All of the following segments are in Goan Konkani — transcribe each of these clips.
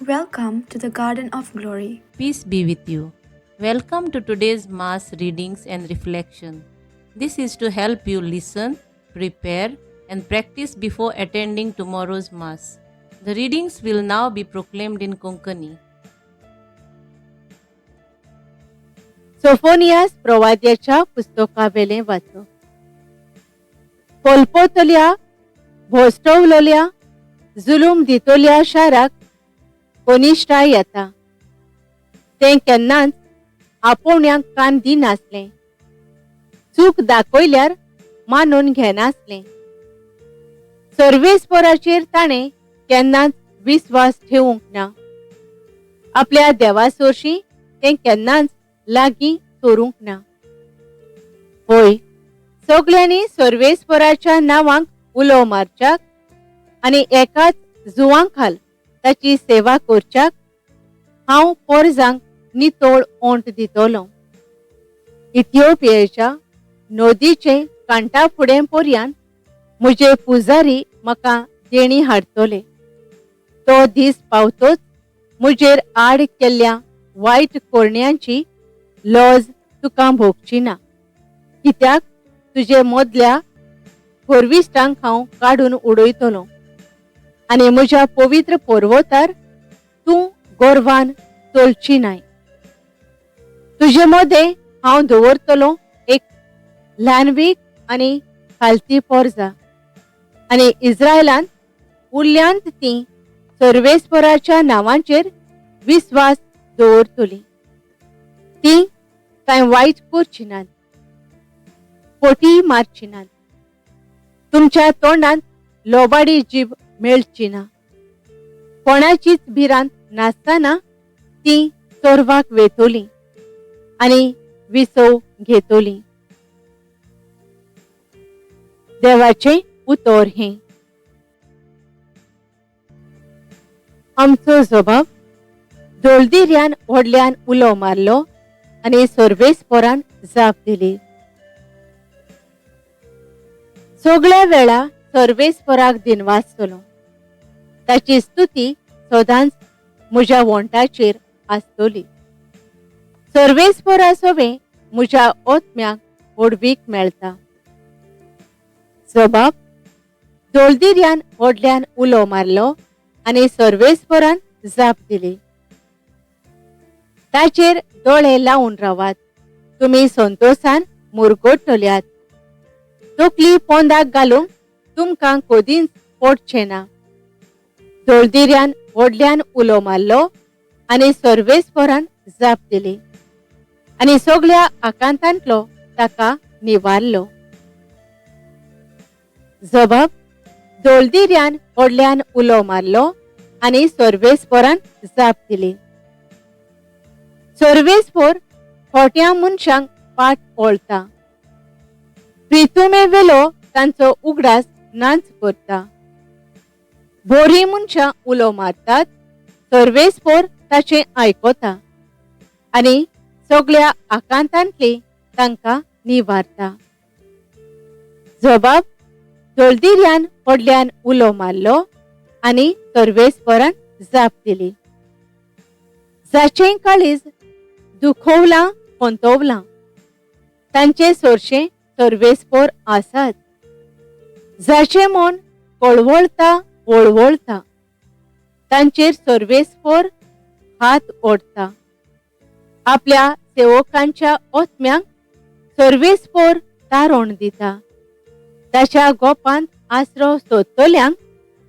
Welcome to the Garden of Glory. Peace be with you. Welcome to today's Mass readings and reflection. This is to help you listen, prepare, and practice before attending tomorrow's Mass. The readings will now be proclaimed in Konkani. सोफोनियास प्रवाद्याच्या पुस्तकावेलें वाचप. कोलपोतल्या भोस्टवलोल्या जुलूम दितोल्या शाराक कोनिश्टाय येता. तें केन्नाच आपोवण्याक कान दिनासलें, चूक दाखयल्यार मानून घेनासलें. सर्वेस्पराचेर ताणें केन्नाच विस्वास ठेवूंक ना. आपल्या देवा सोरशीं तें केन्नाच लागीं सोरूंक ना. होय, सगल्यांनी सर्वेस्पराच्या नांवाक उलो मारच्याक आनी एकाच जुवां खाल ताची सेवा करच्याक हांव पोरजांक नितळ ओंट दितलो. इथिओपियेच्या नदीचे कांटा फुडें पर्यान म्हजे पुजारी म्हाका देणी हाडटले. तो दीस पावतोच म्हजेर आड केल्ल्या वायट करण्यांची लज तुका भोगची ना, कित्याक तुजे मदल्या गोरविश्टांक हांव काडून उडयतलो आनी म्हज्या पवित्र पर्वतार तूं गर्वान चलची नाय. तुजे मदें हांव दवरतलो एक ल्हानवीक आनी खालती पोरजा आनी इस्रायलांत उरल्यांत ती सर्वेस्पराच्या नांवाचेर विस्वास दवरतली. ती कांय वायट करची नात, फटी मारची नात, तुमच्या तोंडांत लोबाडी जीब मेळची ना. कोणाचीच भिरांत नासतना ती चोरवाक वेतोली आनी विसव घेतोली. देवाचें उतर हें. आमचो जबाब दोलदिर्यान व्हडल्यान उलो मारलो आनी सर्वेस्परान जाप दिली. सगळ्या वेळा सर्वेस्पराक दिनवासतलो. ताची स्तुती सदांच म्हज्या वोंटाचेर आसतली. सर्वेस्परा सोवें म्हज्या ओत्म्याक व्हडवीक मेळटा. जबाब दोलदिर्यान व्हडल्यान उलो मारलो आनी सर्वेस्परान जाप दिली. ताचेर दोळे लावन रावात, तुमी संतोशान मुरगटल्यात. तकली पोंदाक घालूंक तुमकां कदींच पडचें ना. दोलदिर्यान व्हडल्यान उलो मारलो आनी सर्वेस्परान जाप दिली आनी सगळ्या आकांतांतलो ताका निवारलो. जबाब दोलदिर्यान व्हडल्यान उलो मारलो आनी सर्वेस्परान जाप दिली. सर्वेस्पर खोट्या मनशांक पाट ओळता, प्रितुमे वेलो तांचो उगडास नाच करता. बोरी मनशां उलो मारतात, सर्वेस्पर ताचें आयकता आनी सगळ्या आकांतांतली तांकां निवारता. जबाब दोलदिर्यान व्हडल्यान उलो मारलो आनी सर्वेस्परान जाप दिली. जाचें काळीज दुखोवलां कोंतोवलां तांचे सोरशें सर्वेस्पर आसात. जाचें मन कळवळता वळवळता तांचेर सर्वेस्पर हात ओडटा. आपल्या सेवकांच्या ओत्म्यांक सर्वेस्पर तारोण दिता. ताच्या गोपांत आसरो सोदतल्यांक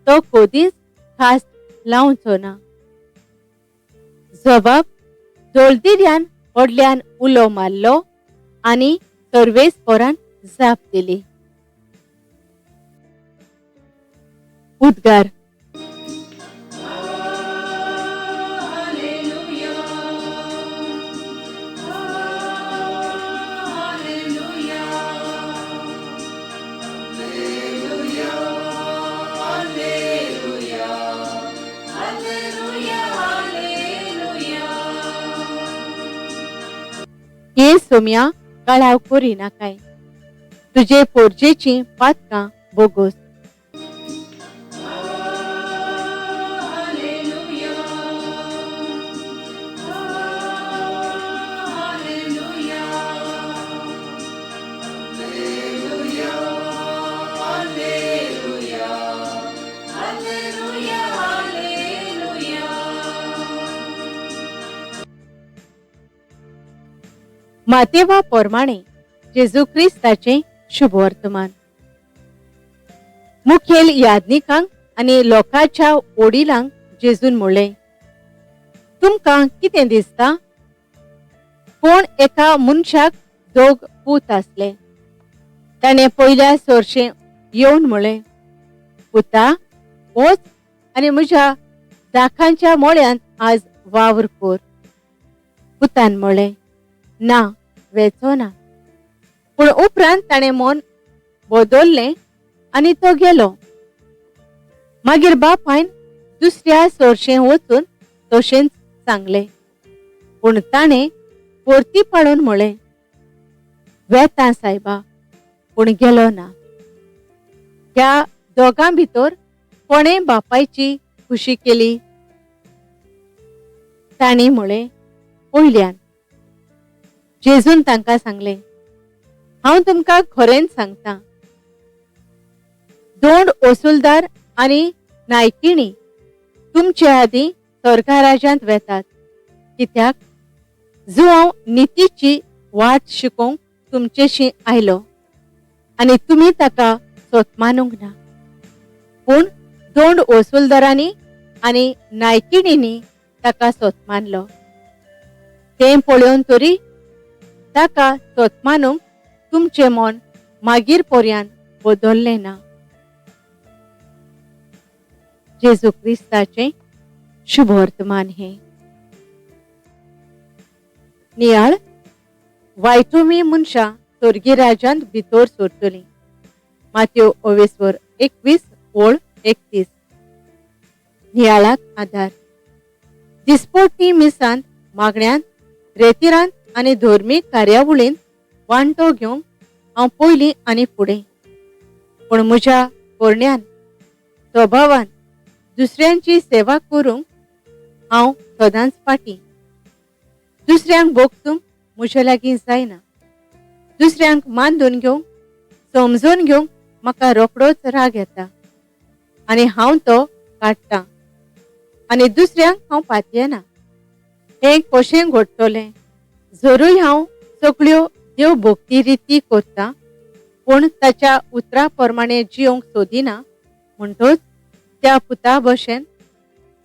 तो कदीच खास लावचो ना. जबाब दोलदिर्यान व्हडल्यान उलो मारलो आनी सर्वेस्परान जाप दिली. उद्गार. हे सोम्या, कळाव करिनाकाय, तुजे पोरजेचीं पातकां बोगोस. मातेवा पोरमाणे जेजू क्रिस्ताचें शुभवर्तमान. मुखेल याज्ञिकांक आनी लोकांच्या वडिलांक जेजून म्हणलें, तुमकां कितें दिसता? कोण एका मनशाक दोग पूत आसले. ताणें पयल्या सोरशें येवन म्हणलें, पुता वच आनी म्हज्या दाखांच्या मोळ्यांत आज वावर कर. पुतान म्हणलें, ना, वेचो ना. पूण उपरांत ताणें मन बदललें आनी तो गेलो. मागीर बापायन दुसऱ्या सोरशें वचून तशेंच सांगलें. पूण ताणें परती पाडून म्हणलें, वेता सायबा, पूण गेलो ना. ह्या दोगां भितर कोणें बापायची खुशी केली? तांणी म्हणलें, पयल्यान. जेजून तांकां सांगलें, हांव तुमकां खरेंच सांगता, दोन वसुलदार आनी नायकिणी तुमचे आदीं स्वर्गा राज्यांत वेतात. कित्याक जुआंव नितीची वाट शिकोवंक तुमचेशी आयलो आनी तुमी ताका सोत मानूंक ना, पूण दोन वसुलदारांनी आनी नायकिणींनी ताका सोत मानलो. तें पळोवन तरी ताका सोत मानूंक तुमचें मन मागीर पर्यान बदललें ना. जेजू क्रिस्ताचें शुभवर्तमान हें. नियाळ वायटुमी मनशां स्वर्गी राज्यांत भितर सरतलीं. मात्यो ओवेस्वर 21 ओळ 31. नियाळाक आदार. दिसपोटी मिसांत, मागण्यांत, रेतिरांत आनी धर्मीक कार्यावळींत वांटो घेवंक हांव पयलीं आनी फुडें, पूण म्हज्या पोरण्यान स्वभावान दुसऱ्यांची सेवा करूंक हांव सदांच फाटीं. दुसऱ्यांक भोगसूंक म्हज्या लागीं जायना. दुसऱ्यांक मानून घेवंक, समजून घेवंक म्हाका रोखडोच राग येता आनी हांव तो काडटां आनी दुसऱ्यांक हांव पातयेना. हें कशें घडटलें? जरूय हांव सगळ्यो देव भक्ती रिती करतां, पूण ताच्या उतरा प्रमाणे जियोंक सोदिना, म्हणटच त्या पुता भशेन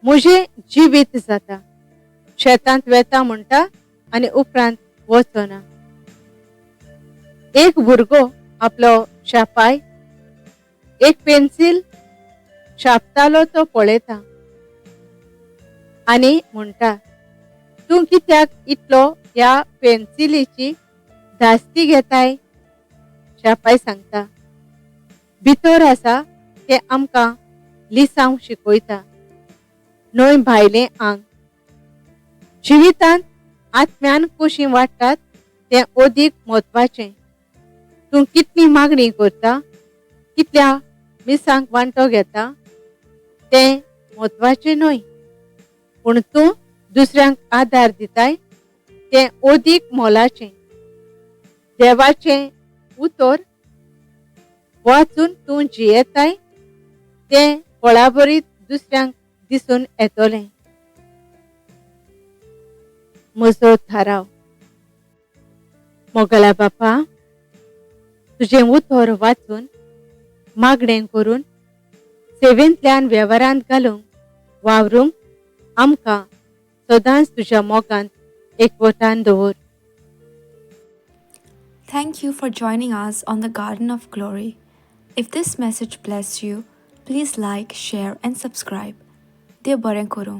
म्हजें जिवीत जाता. शेतांत वेता म्हणटा आनी उपरांत वचना. एक भुरगो आपलो शापाय एक पेन्सील शापतालो तो पळयता आनी म्हणटा, तूं कित्याक इतलो ह्या पेन्सिलीची धास्ती घेताय? शापाय सांगता, भितर आसा तें आमकां लिसांव शिकयता, न्हय भायलें आंग. जिवितांत आत्म्यान कशी वाडटात तें अदीक म्हत्वाचें. तूं कितली मागणी करता, कितल्या मिसांक वांटो घेता तें म्हत्वाचें न्हय, पूण तूं दुसऱ्यांक आदार दिताय तें अदीक मोलाचें. देवाचें उतर वाचून तूं जियेताय तें फळाभरीत दुसऱ्यांक दिसून येतलें. म्हजो थाराव. मोगला बापा, तुजें उतर वाचून, मागणें करून, सेवेंतल्यान वेव्हारांत घालूंक वावरूंक आमकां सदांच तुज्या मोगांत एकवटान दवर. Thank you for joining us on the Garden of Glory. If this message blessed you, please like, share, and subscribe. देव बरें करूं.